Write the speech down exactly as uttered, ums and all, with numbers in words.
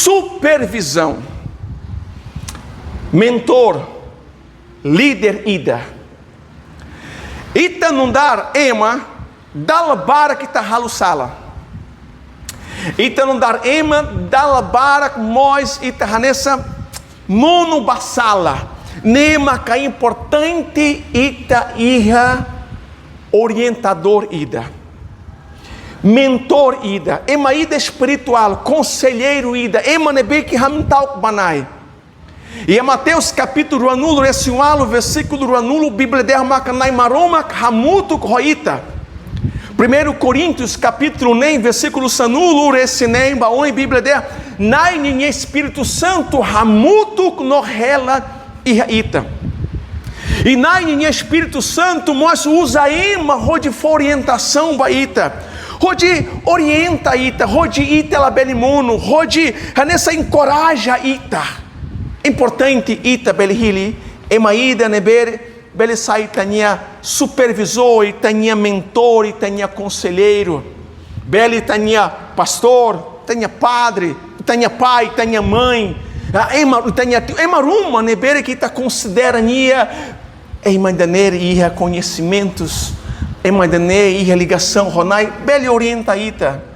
Supervizaun. Mentór, líder ida. Ita nu'udar ema dala barak ita halo sala. Ita nu'udar ema dala barak mós ita hanesan monu ba sala. Ne'e maka importante ita iha orientadór ida, mentór ida, ema ida espirituál, konselleiru ida, ema ne'ebé ke hamta'uk ba Na'i. Iha Mateus kapítulu ruanulu-resin-ualu, versíkulu ruanulu, Bíblia dehan maka Na'i Maromak hamutuk ho ita. Primeiru Koríntius kapítulu neen, versíkulu sanulu-resin-neen ba oin, Bíblia dehan Na'i ninia Espíritu Santu hamutuk no hela iha ita. I Na'i ninia Espíritu Santu mós uza ema hodi fó orientasaun ba ita, hodi orienta ita, hodi ita labele monu, hodi hanesan enkoraja ita. Importante ita bele hili ema ida ne'ebé bele sai ita-nia supervizór, ita-nia mentór, ita-nia konselleiru. Bele ita-nia pastór, ita-nia padre, ita-nia pai, ita-nia mãe, ah, ema, ita-nia tiu, ema ruma ne'ebé ke ita konsidera nia, ema ida-ne'e iha koñesimentus, ema ida-ne'e iha ligasaun ho Na'i, bele orienta ita.